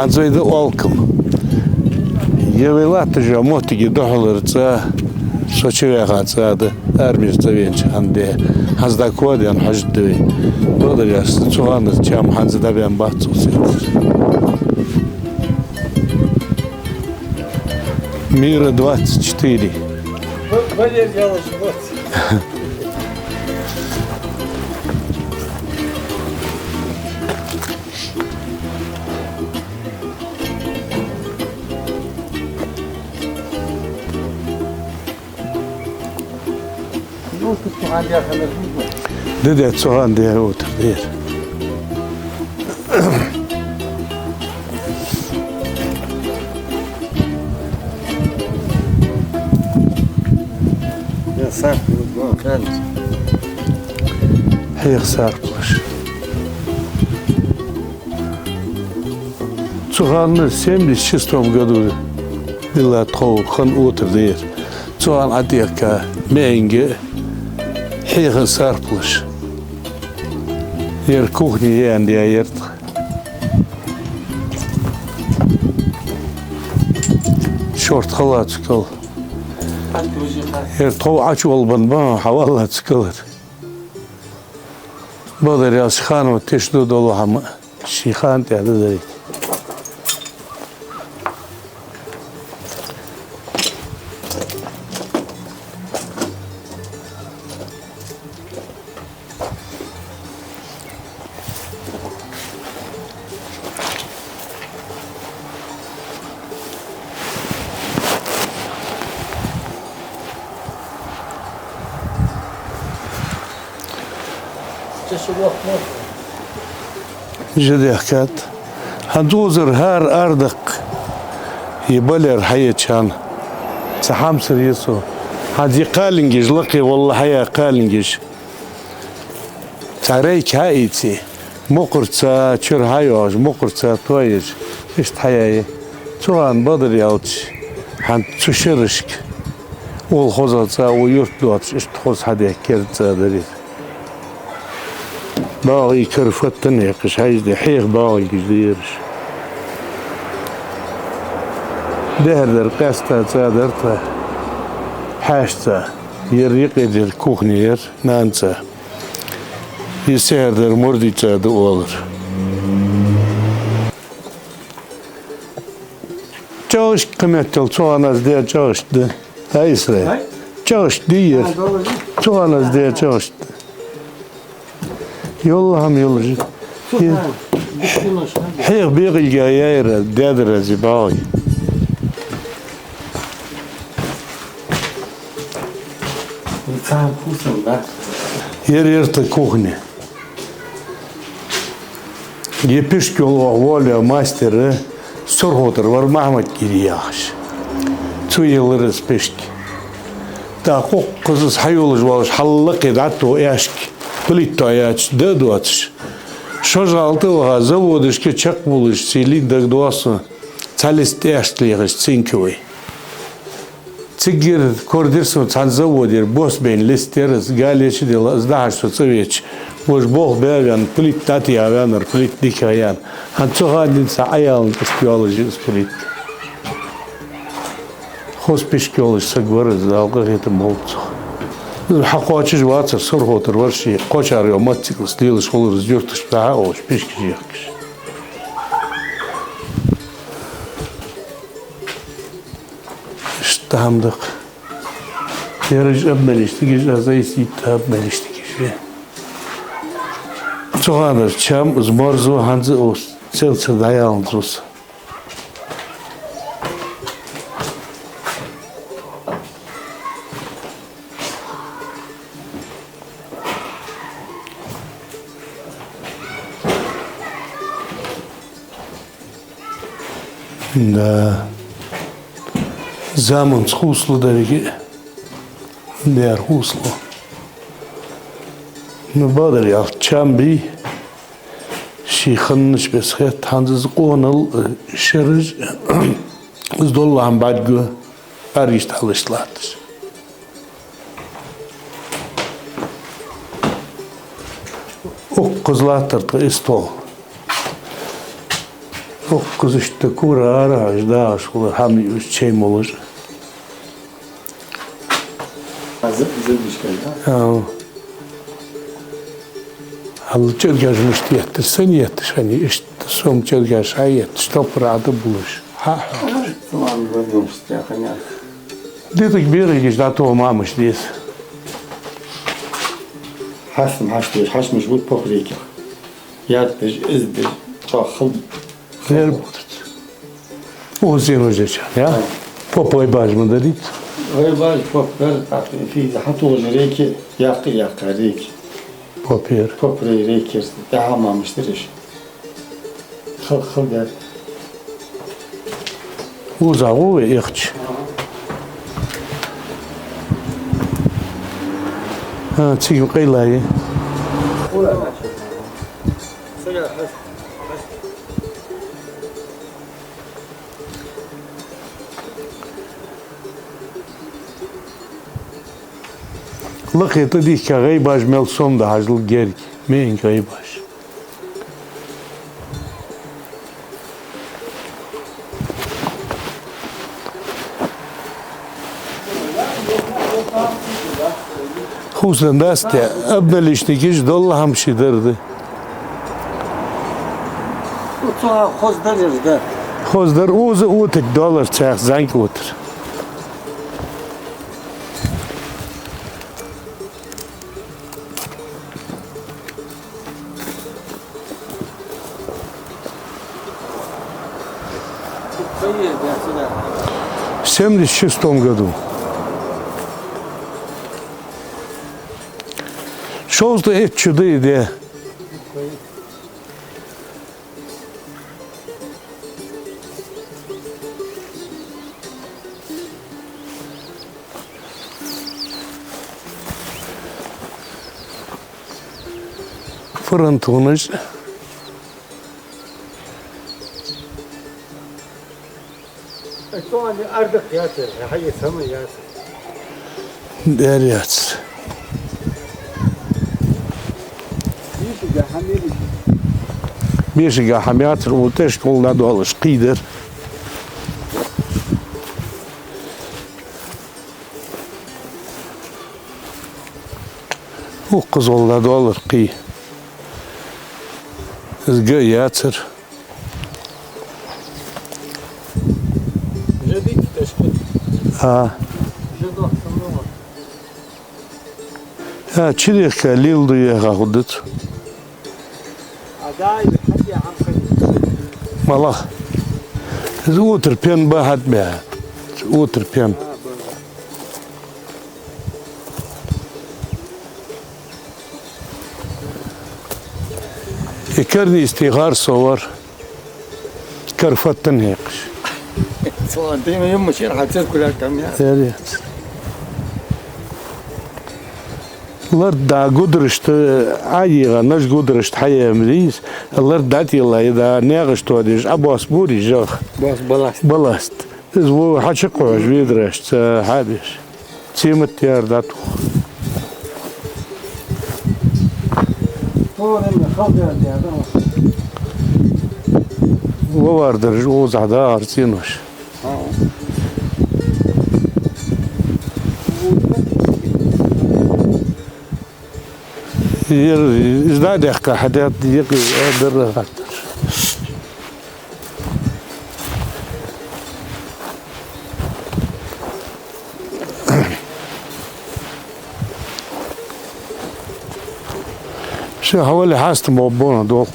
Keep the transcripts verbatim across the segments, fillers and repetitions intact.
ХӀанз вай да Олкам. Е вай латташ йола моттиг духьалара цӀа, со чуваьха цӀа да, армера цӀавенача хана даь. ХӀанз дӀа коадаьнна хьожаргда вай. Бакъдар аьлча, цу ханара чам хӀанз дӀабаьнна бац цу сетар. Мира двадцать четыре. Валер Ялыш, вот. Ди де цу хана даь отар даьр. Хьеха сарпалаш. Цу хана семьдесят шестом году дилла тхов хана отар даьр. Цу хана Ӏотехка маӀанга, хьеха сарпалаш. Ер кухня яьнна яьр тха. Шортта хала цу кӀал. Ер тхов Ӏочуволабенна ба, хьавалла цу кӀалара. Бакъдар аьлча, ханна теш ду долу хӀама. Ший ханна тӀехь дадарийта. Жа дехкад. ХӀанз узар хӀара арадаккха. Е балер хьаеча хана. Цхьа хьамсара я со. ХӀанз е кхалингаш лакхе валла хьаяь кхалингаш. Цхьа рейк хьаийце, мукхарца чура хьайоагӀаш, мукхарца тоаеш, иштта хьаяьй. Цу хана бакъдар аьлча, хӀанз цу шерашка, ола хоза цӀа, укх юрта доацаш, иштта хоза хьадаь керда цӀа дар из. БагӀий кара фаттана яьккхаш, хьайзде хьеха багӀий гуш дераш. Дехьардар къаьстта цӀа дар тха, хьаьшаца, ер юкъера кухня яр, нанца. Из сехьардар мурдий цӀа да оалар. ЧӀагӀашка кхы меттел цу хана аз даь чӀагӀашка да. Ай, Исраил. Ай? ЧӀагӀашка дийяр. А, доллар. Цу хана аз даь чӀагӀашка да. Йолла хӀама йолаш. Цу хана. Хьех бекъилга яйра, даьдар аз и багӀий. Цхьан вкусан, да? Ер, ер тха кухня. Е пишк йолу оха волаваь мастер, Сурхотара вар Махьмад-Гири яхаш. Цо еллар из пишк. ТӀаккха укхаза из хьайолаш волуш хьаллакхе дӀатоха аьшка, плита яьча да а доцуш. ШолгӀалта а ваха, заводашка чекхбувлаш, цӀий лин дагадоссу, цхьа лист аьшка лехаш цинковый. Цигара кора дира сона цхьана заводера бос бен лист яр из, галеча а делла, из дахьаш со цӀа веача, важа болх баь а ваьнна, плита дӀатӀа а ваьннар, плита дика а яьнна. ХӀанз цу ханна денз цхьа Ӏаялна тӀе йолаш я из плита. Хоза пишк йолаш саг вар из, Дала къахетам болба цох. Из хьакхоачаш вацар, Сурхотара вар ший кхочара йо мотоциклаца лелаш хилар из юрташка дӀа а олуш, пишкаш ехкаш. Иштта хӀама да-кх. Ераш обмелиштигаш, аз айса йитта обмелиштигаш я. Цу ханара чам из морзо хӀанз а ус, цӀен ца дӀаяланза ус. Да. Заманца хувцалу дерриге а. Дера хувцалу. Ну, бакъдар аьлча, чам бий, ший ханнаш беса хетта, хӀанз из къонал, э, шераш, из долла хӀама бӀаргагу, ариш талаш латташ. Укхаза латтар тха и стол. Укхаза иштта кора арахьа дагӀаш хул хӀама юаш чай молаш. Зилб-, зилбаш кӀал, да? Ау. Хьал чӀаргаш мишта етташ, сен етташ хьани, иштта сом чӀаргаш хьа етташ, топпара Ӏа да булаш. Хьа, хьа. Цаман бадмаш тяханя. Дитак берагаш дӀатоха мамаш деза. Хьасм хьаш деш, хьашмаш бут похриках. Ятташ, издаш, чӀоагӀа хал-, хал-. Нер бутац. Узин уже ча, я? Поп гӀайбаш ма дарит? ГӀайбаш, поп дар, так, физа хьатужа реке, яккха, яккха реке. Поп ер. Поп ре-, реке, тӀехьа мамаш дириш. Хал-, хал дар. Уза гӀу ве ихч. А, цига къайлаи. Лакхе тӀадийхка гӀайбаш мел сом да хьажал герг, меинг гӀайбаш. Хувцалуш дац те, обналичникаш дола хӀама ший дар да. Цо хоза дар ер да. Хоза дар уза утак доллар цхьаькха зӀамига утар. В семьдесят шестом году. Шовзткъа итт шу да из де. Фронтонаш. Ай, цо ани ардакх яцар, хьай сама яцар. Дер яцар. Бешага хӀама яцар, у тӀехьашкахула дӀадоалаш кхийдар. Укхаза гӀолла доллар кхий. Из га яцар. Жадик ташкут. А. Жадох самого. А, чирехка лил ду яха худдат. Малах. Из утар пен ба хьат бе. Утар пен. И карнийс тӀехьа совар. Карфаттан хьекхаш. Цо дийна юмма шер хьа циркуляр кам я. Серец. Лард да гудрашта, Ӏайига наш гудрашта хьаем рийс, лард да тӀела, и да негаш тодеш, а бос бури жах. Бос баласт. Баласт. Из во хьачакхош ведраш, ца хьабеш. Цемат яр да тух. Вовар дарж оза да арцинуш. Ер, из да дехка хьадят, декъи, э, дерра хаттар. Ши хьавали хьаста мо бона дол.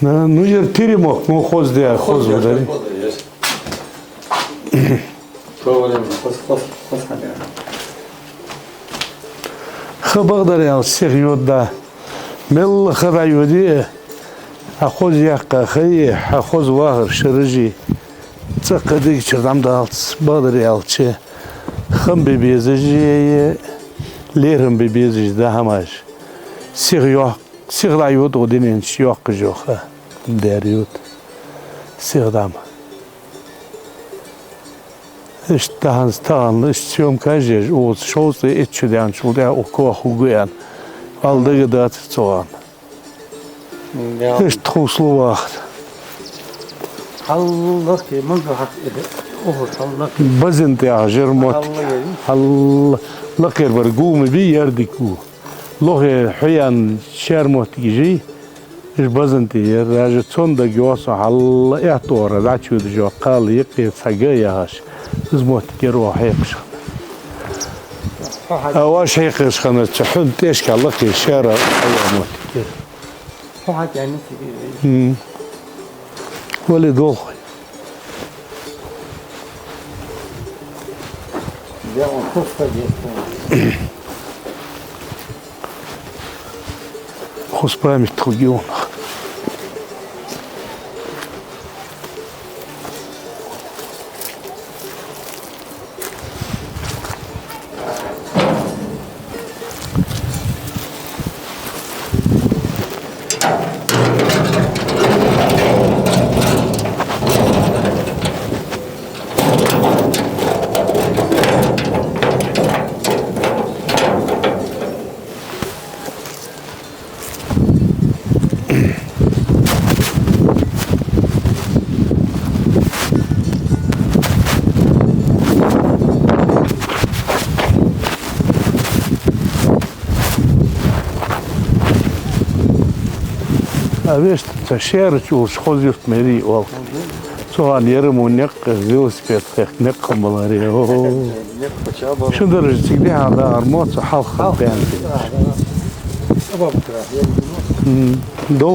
Ну, ну, ер теремок, ну, хоза да, хоза да. Ха, бакъдар аьлча, сиха йода. Мел ха дӀайоде, хьа хоза яккха ха е, хьа хоза вахар шераш е, цӀаккха дегачара дӀа ма далац, бакъдар аьлча. Хам бе безаш е, лерхӀам бе безаш да хӀамаш. Сиха йоах-, сиха дӀайода укх дунен чу йоккхаш йола ха. Дер йода. Сиха дӀа ма. Иштта тахан, тахан иштта съёмка еш, укхаза шовзткъеи итт шу даьнначул тӀехьагӀа укх кох хургва аьнна. Ала дагадацар цу хана. Иштта тховсал вахар. Хьаллакхе, мага хьакъ эда, охо, хьаллакхе. Базент яхаш яр мотт. Хьалла яри. Хьаллакхера бар гу ма бий, ер дика гу. Лохе хьоян шаьра моттигаш я, уж Базенте яр, даже цунна дагайоагӀа сона хьалла аьттура дӀачуйодаш йола кхал юкъе цхьа га яхаш, из моттиг яр оаха хьекхаш хиннар. А оаш хьекхаш хиннар цу хьун тӀехьашка лакхе шаьра хьаяь моттиг яр. Хьо хьакъ яьнна цига. Хм. Вале долх. Хоза память хургья укхунах. А вешта, цу шаьра чу уллаш хоза юрт Маьре оал. Цу хана яр мо никъ, велосипед хехка никъ хиннабаларе. О. Шун даржа цига дехьа дагӀар мо цу хьалха бен. М, дол-